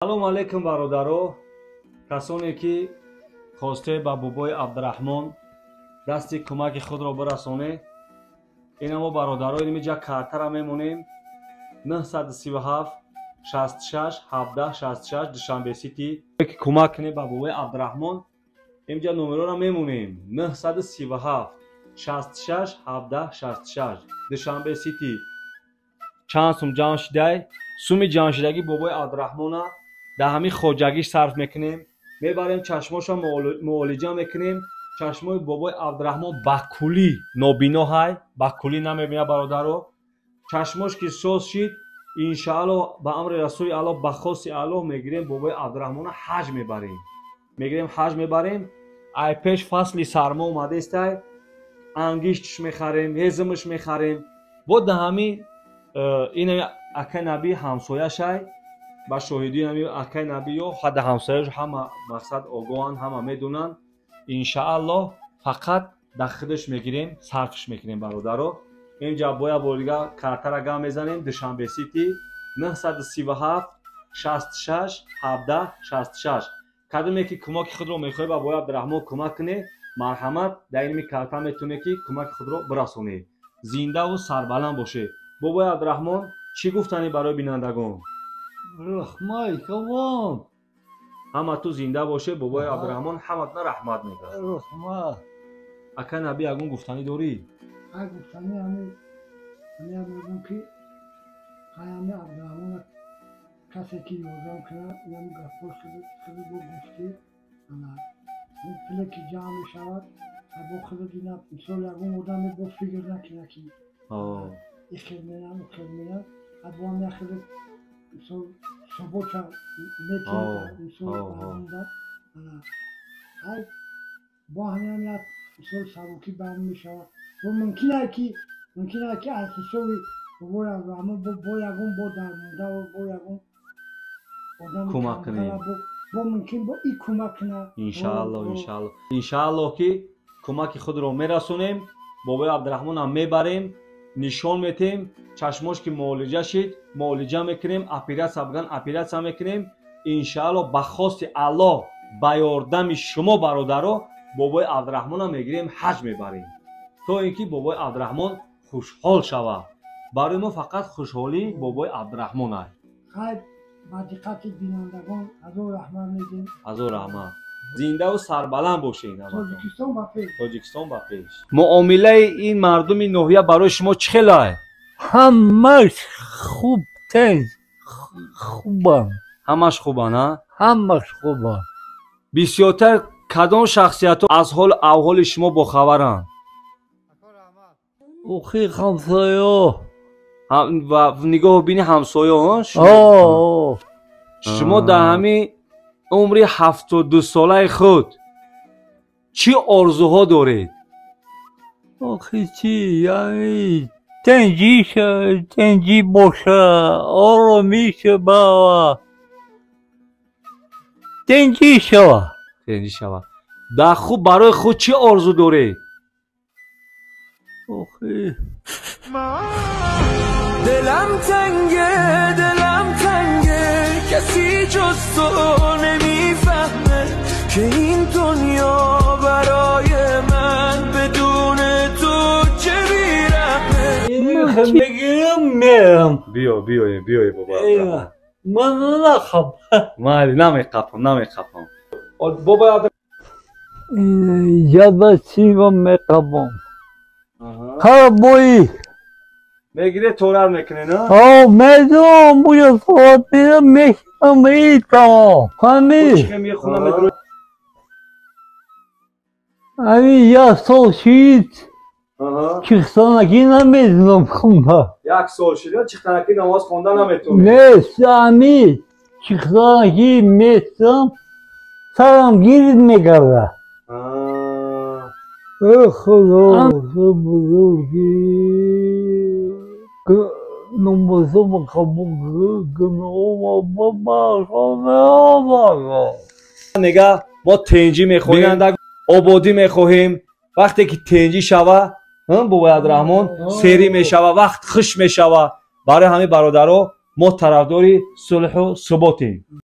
Салом алейкум, бародаро, касоне ки хосте ба бобои Абдураҳмон дасти кӯмаки худро бирасонед. Ина мо, бародаро, инмиҷа картара мемонем: 937 66 17 66, Душанбе Сити. Ки кӯмак кунед ба бобои Абдураҳмон, инҷа номерора мемонем: 937 66 17 66, Душанбе Сити. Чанд сум ҷамъ шидай, суми ҷамъшидагӣ бобои Абдураҳмона дар ҳамин хоҷагиш сарф мекунем, мебарем, чашмоша муолиҷа мекунем. Чашмои бобои Абдураҳмон ба куллӣ нобино ҳай, ба куллӣ намебинад, бародаро. Чашмош ки соз шид, иншаалло, ба амри Расули Аллоҳ, ба хости Аллоҳ, мегирем бобои Абдураҳмона, ҳаҷ мебарем, мегирем, ҳаҷ мебарем. Ай пеш фасли сармо омадестай, ангиштш мехарем, ҳезимш мехарем. Бо да ҳамин ин акай Наби ҳамсояшай, ба шоҳидии ҳами акай Набиё, ҳадда ҳамсояш ҳама мақсад огоҳанд, ҳама медонанд. Иншааллоҳ, фақат дар худаш мегирем, сарфш мекунем, бародаро. Инҷа боя бори дига картара гам мезанем: Душанбе Сити, 937 66 17 66. Кадоме ки кӯмаки худро мехоҳед ба бобои Абдураҳмон кӯмак кунед, марҳамат, дар инми карта метавонед ки кӯмаки худро бирасонед. Зиндаву сарбаланд бошед. Бобои Абдураҳмон, чӣ гуфтанӣ барои бинандагон? Раҳмат калом. Ҳама ту зинда бошед, бобои Абдураҳмон ҳаматона раҳмат мегӯяд. Раҳмат. Ака Наби, ягон гуфтанӣ дорӣ? Ай, гуфтанӣ ҳами мегӯм, ки ҳай ҳами Абдураҳмона касе ки ёрдам кунад, ҳами гапҳо худи бо гуфтӣ, ана пуле ки ҷамъ мешавад, бо худи дина, мисол, ягон одаме бо фикр накунад, ки ихел мерам, ухел мерам, бо ҳами яхеле, мисол, субоча метиҳад, мисол, мардумда. Ана ҳай бо ҳамин як, мисол, сабукӣ барм мешавад. Бо мумкин ки аз ҳисоби бобои Абдураҳмон бо ягон бо дармонда, бо ягон одами кӯмак кунем. Бо мумкин бо и кӯмак кунад. Иншаалло, иншаалло, иншаалло, ки кӯмаки худро мерасонем, бобои Абдураҳмонам мебарем, нишон метем. Чашмош ки муолиҷа шид, муолиҷа мекунем, оператсия биган, оператсия мекунем. Иншаалло, ба хости Аллоҳ, ба ёрдами шумо, бародаро, бобои Абдураҳмонам мегирем, ҳаҷ мебарем, то ин ки бобои Абдураҳмон хушҳол шавад. Барои мо фақат хушҳолии бобои Абдураҳмон ай. Хайр, ба диққати бинандагон ҳазор раҳмат медиҳем. Ҳазор раҳмат, зиндаву сарбаланд бошед. Тоҷикистон ба пеш! Тоҷикистон ба пеш! Муомилаи ин мардуми ноҳия барои шумо чӣ хелай? Ҳамаш хуб, тез хубам. Ҳамаш хубанд, а? Ҳамаш хубам. Бисёртар кадом шахсиятҳо аз ҳолу авҳоли шумо бохабаранд? Охи, ҳамсоё. Ва нигоҳу бини ҳамсоё. Шумо дар ҳамин умри 72-солаи худ чӣ орзуҳо доред? Охи, чӣ, яъни тинҷӣ боша, оромӣ шава, тинҷӣ шава. Тинҷӣ шава. Дар хуб, барои худ чӣ орзу доред? Охи. دلم تنگه، دلم تنگه، کسی جز تو نمیفهمه که این دنیا برای من بدون تو چه بیرحمه. بگیرم میرم. биё, биё, биё, бобо. Ман нахаб. Майли, намеқапам, намеқапам, бобо. Яда чима меқабам, ҳар бои. Мегире, торар мекунед? О, медонам, буя соат мера, мешинам и тамом, ҳами. Ҳами як сол шид, чихтанакӣ намедонам хунда. Як сол шид, чихтанакӣ намоз хонда наметавонед? Нест, ҳами чихтанакӣ местам, сарам гирд мекарда. Э, Худо, бузургӣ, намозам қабул, гуноҳам бабахшо. Нега мо тинҷӣ мехоҳем, ободӣ мехоҳем. Вақте ки тинҷӣ шава, бобои Абдураҳмон серӣ мешава, вақт хуш мешава. Барои ҳамин, бародаро, мо тарафдори сулҳу суботем.